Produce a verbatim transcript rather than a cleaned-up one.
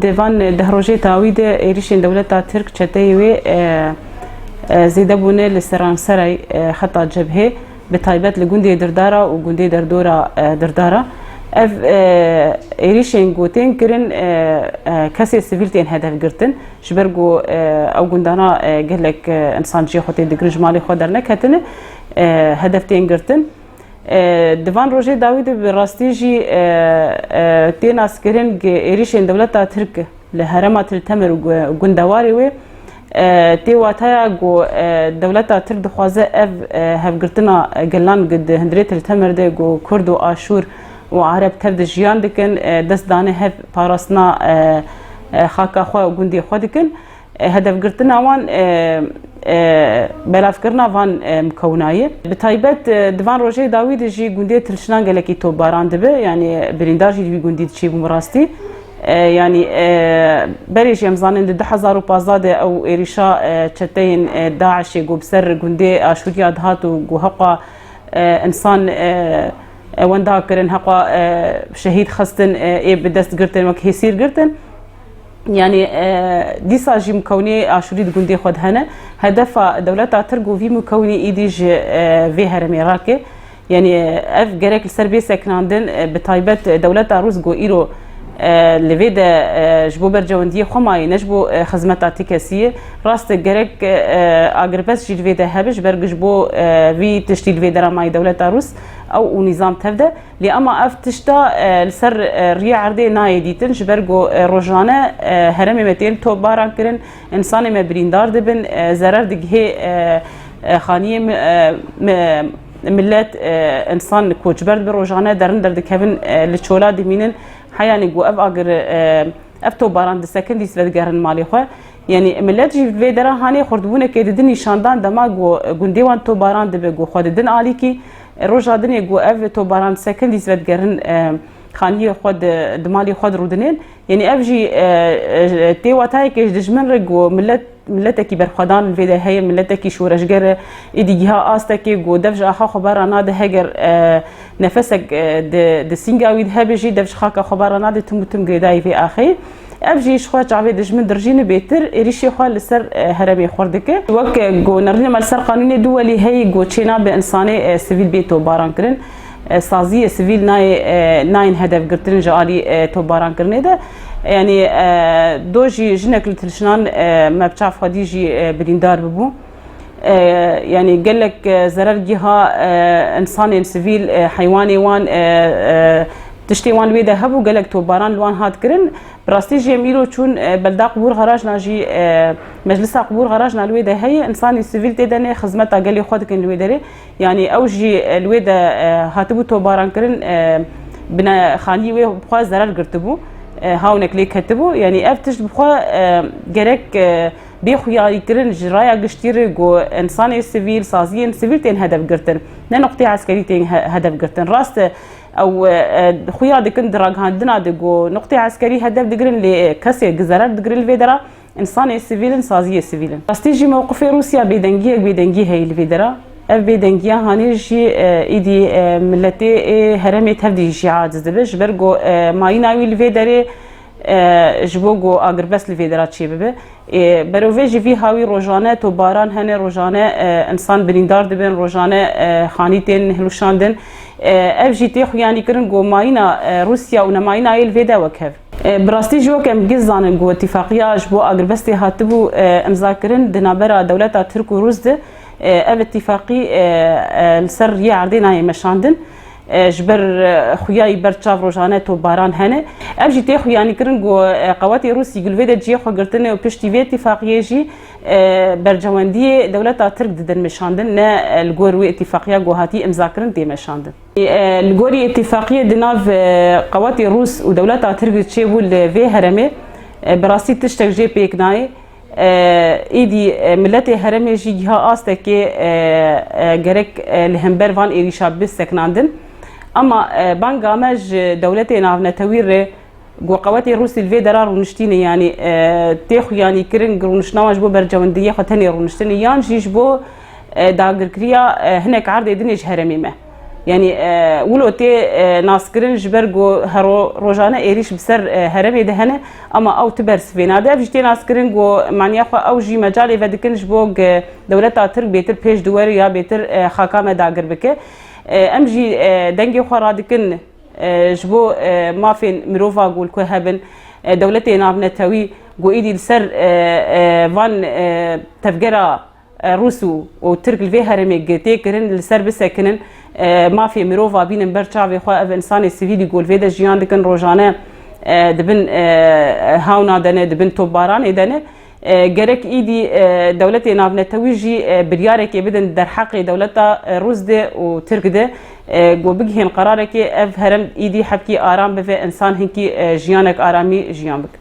Di van deh rojê dawî de êrîşên dewleta Tirk çeteyê wê, e, e, zêde bûne li seranserayê, e, xeta cebhê, bi taybet li gundê Dirdara û gundê derdora, e, Dirdara. Ev, e, êrîşên ku tên kirin, e, e, kesê sivîl tên hedef girtin. Ji ber ku, e, ew gundana, e, gelek, e, însan cihê xwe tê digirin, ji malê xwe derneketine, e, hedef tên girtin. E, di van rojê dawî de bi rastî jî, e, e, tê naskirin ku êrîşên dewleta Tirk li herêma Til Temer û gu-, gundewarê wê, e, tê wataya ku, e, dewleta Tirk dixwaze ev, e, hevgirtina gelan ku di hundirê Til Temer de ku Kurd û Aşûr û Ereb tev de jiyan dikin, e, dest dane hev parastina, e, e, xaka xwe û gundê xwe dikin. E, hedefgirtina wan, e, e, belavkirina van, e, mikewna ye. Bi taybet, e, di van rojê dawî de jî gundê Tilşinan gelekî topbaran dibe, yanî birîndar jî di wî gundî diçîbûn bi rastî. E, yanî, e, berê jî em zanin di du hezar û pazdeh de ew êrîşa, e, çeteyên, e, DAIŞê ku bi ser gundê Aşûriya dihat û ku heqa, e, însan, e, e, wenda kirin, heqa, e, şehîd xistin, e, ê bi dest girtin wek hêsîr girtin. Yanî, e, dîsa jî mikewnê Aşûrî di gundê xwe de hene. Hedefa dewleta Tirk û vî mikewnî îdî ji, e, vê herêmê rake. Yanî, e, ev gerek li ser bê sekinandin, e, bi taybet, e, dewleta Rûs ku îro, e, li vê de, e, ji bo bercewendiyê xwe maye, ne ji bo, e, xizmeta ti kesî ye. Rast e, gerek, e, agirbest jî li vê de hebe, ji ber ku ji bo, e, vî tiştî li vê dera maye dewleta Rûs, ew û nîzam tev de. Lê ema ev tişta, e, li ser, e, riyê erdê nayê dîtin, ji ber ku, e, rojane, e, herêmê me tên topbaran kirin, însanê me birîndar dibin, e, zerer digihê, e, e, xaniyê mi-, e, mi-, milet, e, însan koçber dibe, rojane derin derdikevin, e, li çola dimînin. Heyanî ku ev agir, e, ev topbaran disekin, dîs vedigerin malê xwe. Yanî milet jî vê dera hanê xwurdibûnekê didin nîşandan dema ku gundê wan topbaran dibe, ku xwe didin alîkî. Roja dinê ku ev topbaran disekin, dîs vedigerin, e, xaniyê xwe di, di malê xwe de rûdinên. Yanî ev jî, e, e, tê watayekê ji dijmin re ku milet, miletekî berxwedan li vê de heye, miletekî şoreşger e. Êdî giha astekê ku dev ji axa xwe bera nade, heger, e, nefesek, e, di, di sînga wî de hebe jî, dev ji xaka xwe bera nade, tim û tim girêdayî vê axê. Ev jî ji xwe çavê dijmin dirjîne bêtir êrîşê xwe li ser, e, herêmê xurt dike. Wek, e, ku nerîna me li ser qanûnê duwelî heye ku çênabe însanê, e, sivîl bê topbaran kirin. E, saziyê sivîl nayê, e, nayên hedefgirtin ji alî, e, topbarankirinê de. Yanî, e, do jî jinek li Tilşinan, e, me bi çav xwedî jî, e, birîndar bibû. E, yanî gelek, e, zerer giha, e, însanên sivîl, e, heywanê wan, e, e, tiştê wan li wê de hebû, gelek topbaran li wan hat kirin. Bi rastî jî em îro çûn, e, belda Qubûr Xerajna jî, e, meclisa Qubûr Xerajna li wê de heye, însanên sivîl tê de ne, xizmeta gelê xwe dikin li wê derê. Yanî ew jî, e, li wê de, e, hatibû topbarankirin, e, bine xanî wê bi xwe zerer girtibû, e, hawnek lê ketibû. Yanî ev tişt bi xwe, e, gerek, e, bê xuyanîkirin ji raya giştî re ku însanê sivîl, saziyên sivîl tên hedef girtin. Ne nuqtê eskerî tên he-, hedef girtin. Rast e, ew, e, e, xuya dikin di ragihandina de ku nuqtê eskerî hedef digirin, lê kesê gi zerer digirin li vê dera însanê sivîl in, saziyê sivîl in. Rastî jî mewqifê Rûsya bêdengiyek bêdengî heye li vê dera. Ev bêdengiya hanê jî, e, îdî, e, miletê ê herêmê tevdî jî aciz dibe, ji ber ku, e, mayîna wî li vê derê, e, ji bo ku agirbest li vê dera çêbibe. E, berovê jî vî hawî rojane topbaran hene, rojane, e, însan birîndar dibin, rojane, e, xanî tên hilweşandin. E, ev jî tê xuyanîkirin ku mayîna, e, Rûsya û nemayîna yê li vê de wek hev. E, bi rastî jî wek em giş zanin ku îtîfaqiya ji bo agirbestê hatibû, e, imzakirin di navbera dewleta Tirk û Rûs de, e, ev îtîfaqî, e, e, li ser riyê erdê nayê meşandin. E, ji ber, e, xuya yî ber çav rojane topbaran hene. Ev jî tê xuyanîkirin ku, e, qewetê Rûsî ku li vê de cihê xwe girtine û piştî vê îtîfaqiyê jî, e, bercewendiyê dewleta Tirk didin meşandin, ne, e, li gor wê îtîfaqiya ku hatî imzakirin tê meşandin. E, li gorî îtîfaqiyê di nav, e, qewetê Rûs û dewleta Tirk çêbû li vê herêmê, e, bi rastî tiştek jê pêk nayê. E, êdî, e, miletê herêmê jî giha astekê, e, e, gerek, e, li hember van êrîşa bi sekinandin. Ama, e, banga me ji dewletê navnetewî re ku qewetê Rûsî li vê dera rûniştî ne, yanî, e, tê xuyanîkirin ku rûniştina wan ji bo bercewendiyê xwe tenê rûniştin e, yan jî ji bo, e, dagirkiriya, e, hinek erdê dinê ji herêmê me. Yanî e, wilo tê e, naskirin ji ber ku hero rojane êrîş bi ser e, herêmê de hene, ama ew ti bersivê nade. Ev jî tê naskirin ku maniya xwe ew jî mecalê vedikin ji bo ku dewleta Tirk bêtir pêş di were ya bêtir e, xaka me dagir bike. E, em jî e, dengê xwe radikin e, ji bo e, mafên mirova ku li ku hebin, e, dewletê navnetewî ku êdî li ser e, e, van e, tevgera e, Rûs û, û Tirk li vê herêmê tê kirin, li ser bisekinin, e, mafê mirova bînin ber çavê xwe. Ev insanê sivîlî ku li vê de jiyan dikin, rojane e, dibin e, hawna de ne, dibin topbaranê de ne. E, gerek îdî e, dewletê navnetewî jî e, biryarekê bidin derheqê dewleta e, Rûs de û Tirk de, e, ku bigihên qerarekê ev herem îdî hebkî aram bive, insan hinkî e, jiyanek aramî jiyan bike.